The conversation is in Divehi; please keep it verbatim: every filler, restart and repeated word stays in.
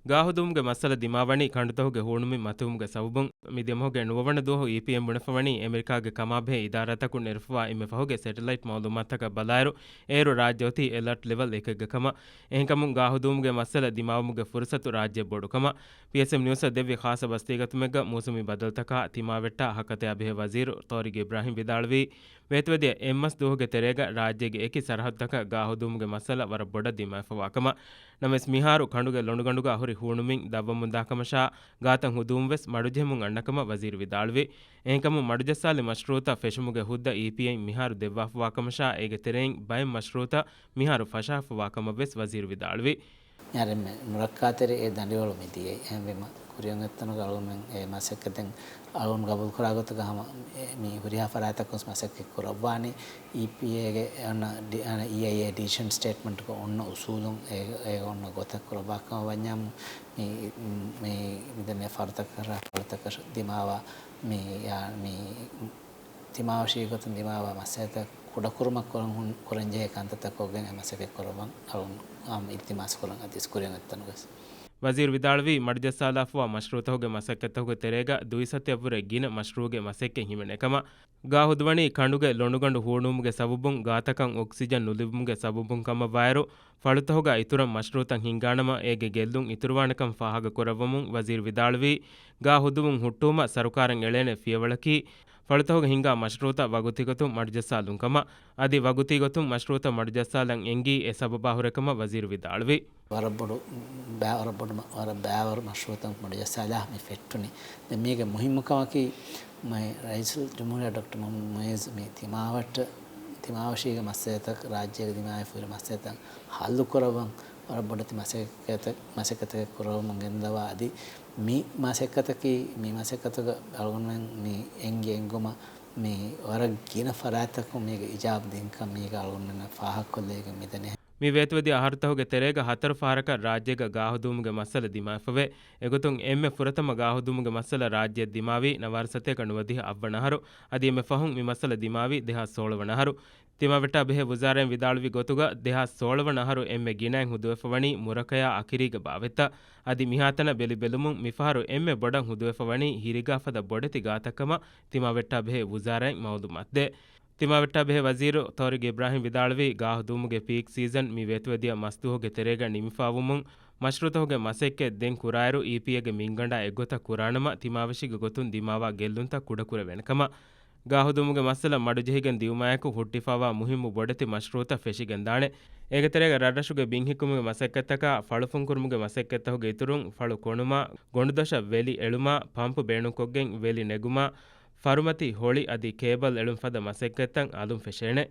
ގާހުދުމުގެ މައްސަލަ ދިމާވަނީ ކަނޑުތަކުގެ ހޫނުމިން މަތިވުމުގެ ސަބަބުން. މި ދެމަހުގެ ނުވަވަނަ ދުވަހު އީޕީއޭން ބުނެފަވަނީ އެމެރިކާގެ ކަމާބެހޭ އިދާރާތަކުން ނެރެފަވާ އެންމެ ފަހުގެ ސެޓެލައިޓް މައުލޫމާތުތަކަށް ބަލާއިރު، އޭރު ރާއްޖެ އޮތީ އެލާޓް ލެވެލް އެކެއްގަ ކަމަށް. އެހެންކަމުން ގާހުދުމުގެ މައްސަލަ ދިމާވުމުގެ ފުރުސަތު ރާއްޖެ ބޮޑު ކަމަށް. ޕީއެސްއެމް ނިއުސްއަށް ދެއްވި ޚާއްޞަ ބަސްތީގަތުމެއްގަ މޫސުމީ ބަދަލުތަކާ ތިމާވެއްޓާ ހަކަތަޔާ ބެހޭ ވަޒީރު ޠާރިގް އިބްރާހިމް ވިދާޅުވީ، ވޭތުވެދިޔަ އެއްމަސް ދުވަހުގެ ތެރޭގަ ރާއްޖޭގެ އެކި ސަރަހައްދުތަކަށް ގާހުދުމުގެ މައްސަލަ ވަރަށް ބޮޑަށް ދިމާވެފަވާ ކަމަށް. ނަމަވެސް މިހާރު ކަނޑުގެ ލޮނޑުގަނޑުގަ ހުރި ހޫނުމިން ދަށްވަމުންދާކަމަށާ، ގާތަށް ހުދުވުން ވެސް މަޑުޖެހެމުން އަންނަކަމަށް ވަޒީރު ވިދާޅުވި. އެހެންކަމުން މަޑުޖައްސާލި މަޝްރޫއުތައް ފެށުމުގެ ހުއްދަ އީޕީއޭއިން މިހާރު ދެއްވާފަވާކަމަށާ، އޭގެ ތެރެއިން ބައެއް މަޝްރޫއުތައް މިހާރު ފަށާފަވާ ކަމަށް ވެސް ވަޒީރު ވިދާޅުވި. އަހަރެންމެ ނުރައްކާތެރި އެ ދަނޑިވަޅު މި ދިޔައީ. އެހެންވީމަ، ކުރިއަށް އޮތްތަނުގަ އަޅުގަނޑުމެން އެ މަސައްކަތެއް އަޅުގަނޑު ގަބޫލުކުރާ ގޮތުގަ ހަމަ މި ހުރިހާ ފަރާތްތަކުން މަސައްކަތް ކުރައްވާނީ. އީޕީއޭގެ އަންނަ ޑި-، އަންނަ އީއައިއޭ ޑިސިޝަން ސްޓޭޓްމަންޓުގަ އޮންނަ އުސޫލުން އޭ، އޭގަ އޮންނަ ގޮތަށް ކުރައްވާ ކަމަށް ވަންޏާމު، މި، މި، މިދެންނެ ފަޅުތަކަށް، ފަޅުތަކަށް ދިމާވާ މި، ޔާ، މި ތިމާވަށީ ގޮތުން ދިމާވާ މައްސަލަތައް ކުޑަކުރުމަށް ކުރަން ހުން، ކުރަންޖެހޭ ކަންތައްތައް ކޮށްގެން އެ މަސައްކަތް ކުރައްވަން އަޅުން އާއްމު އިލްތިމާސް ކުރަން އަދިސް ކުރިއަށް އޮތްތަނުގަސް. ވަޒީރު ވިދާޅުވީ، މަޑުޖައްސާލާފަވާ މަޝްރޫއުތަކުގެ މަސައްކަތްތަކުގެ ތެރޭގަ ދުއިސައްތައަށްވުރެ ގިނަ މަޝްރޫއުގެ މަސައްކަތް ހިމެނޭ ކަމަށް. ގާ ހުދުވަނީ ކަނޑުގެ ލޮނޑުގަނޑު ހޫނުވުމުގެ ސަބަބުން ގާތަކަށް އޮކްސިޖަން ނުލިބުމުގެ ސަބަބުން ކަމަށްވާއިރު، ފަޅުތަހުގަ އިތުރަށް މަޝްރޫއުތައް ހިންގާނަމަ އޭގެ ގެއްލުން އިތުރުވާނެކަން ފާހަގަކުރައްވަމުން ވަޒީރު ވިދާޅުވީ، ގާ ހުދުވުން ހުއްޓުވުމަށް ސަރުކާރަށް އެޅޭނެ ފިޔަވަޅަކީ، ފަޅުތަހުގަ ހިންގާ މަޝްރޫއުތައް ވަގުތީގޮތުން މަޑުޖައްސާލުން ކަމަށް. އަދި ވަގުތީގޮތުން މަޝްރޫއުތައް މަޑުޖައްސާލަން އެންގީ އެ ސަބަބާ ހުރެ ކަމަށް ވަޒީރު ވިދާޅުވި. ވަރަށް ބޮޑު ބައި-، ވަރަށް ބޮޑު މަ-، ވަރަށް ބައިވަރު މަޝްރޫއުތައް މަޑުޖައްސާލާ މި ފެއްޓުނީ. ދެން މީގެ މުހިއްމު ކަމަކީ، މައި ރައީސުލްޖުމްހޫރިއްޔާ ޑޮކްޓަރ މުހައްމަދު މުއިއްޒު މި ތިމާވައްޓަށް، ތިމާވަށީގެ މައްސަލަތައް، ރާއްޖޭގެ ދިމާވެފަ ހުރި މައްސަލަތައް ހައްލު ކުރައްވަން ވަރަށް ބޮޑެތި މަސައްކަތެއް، މަސައްކަތެއް ކުރައްވަމުން ގެންދަވާ އަދި މި މަސައްކަތަކީ، މި މަސައްކަތުގަ އަޅުގަނޑުމެން މި އެންގި އެންގުމަށް މި ވަރަށް ގިނަ ފަރާތްތަކުން މީގެ އިޖާބަ ދިންކަން މީގަ އަޅުގަނޑުމެންނަށް ފާހަގަކޮށްލައިގެން މިދަނީ. މި ވޭތުވެދިޔަ އަހަރުތަހުގެ ތެރޭގަ ހަތަރު ފަހަރަކަށް ރާއްޖޭގަ ގާހުދުވުމުގެ މައްސަލަ ދިމާވެފަވޭ. އެގޮތުން އެންމެ ފުރަތަމަ ގާހުދުވުމުގެ މައްސަލަ ރާއްޖެއަށް ދިމާވީ ނަވާރަ ސަތޭކަ ނުވަދިހަ އަށްވަނަ އަހަރު. އަދި އެންމެ ފަހުން މި މައްސަލަ ދިމާވީ ދެހާސް ސޯޅަ ވަނަ އަހަރު. ތިމާވެއްޓާ ބެހޭ ވުޒާރާއިން ވިދާޅުވި ގޮތުގަ، ދެހާސް ސޯޅަ ވަނަ އަހަރު އެންމެ ގިނައިން ހުދުވެފަވަނީ މުރަކަޔާ އަކިރީގެ ބާވަތްތައް. އަދި މިހާތަނަށް ބެލި ބެލުމުން މިފަހަރު އެންމެ ބޮޑަށް ހުދުވެފަވަނީ ހިރިގާ ފަދަ ބޮޑެތި ގާތައް ކަމަށް ތިމާވެއްޓާ ބެހޭ ވުޒާރާއިން މައުލޫމާތު ދޭ. ތިމާވެއްޓާ ބެހޭ ވަޒީރު ތޯރިގް އިބްރާހިމް ވިދާޅުވީ، ގާ ހުދުވުމުގެ ޕީކް ސީޒަން މި ވޭތުވެދިޔަ މަސްދުވަހުގެ ތެރޭގަ ނިމިފާވުމުން، މަޝްރޫއުތަކުގެ މަސައްކަތް ދެން ކުރާއިރު، އީޕީއޭގެ މިންގަނޑާ އެއްގޮތަށް ކުރާނަމަ، ތިމާވަށީގެ ގޮތުން ދިމާވާ ގެއްލުންތައް ކުޑަކުރެވޭނެ ކަމަށް. ގާ ހުދުވުމުގެ މައްސަލަ މަޑުޖެހިގެން ދިއުމާއެކު ހުއްޓިފާވާ މުހިއްމު ބޮޑެތި މަޝްރޫއުތައް ފެށިގެންދާނެ. އޭގެ ތެރޭގަ ރަށްރަށުގެ ބިން ހިއްކުމުގެ މަސައްކަތްތަކާ، ފަޅު ފުންކުރުމުގެ މަސައްކަތްތަކުގެ އިތުރުން، ފަޅު ކޮނުމާ، ގޮނޑުދޮށަށް ވެލި އެޅުމާ، ޕަމްޕު ބޭނުންކޮށްގެން ވެލި ނެގުމާ، ފަރުމަތި ހޮޅި އަދި ކޭބަލް އެޅުން ފަދަ މަސައްކަތްތައް އަލުން ފެށޭނެ.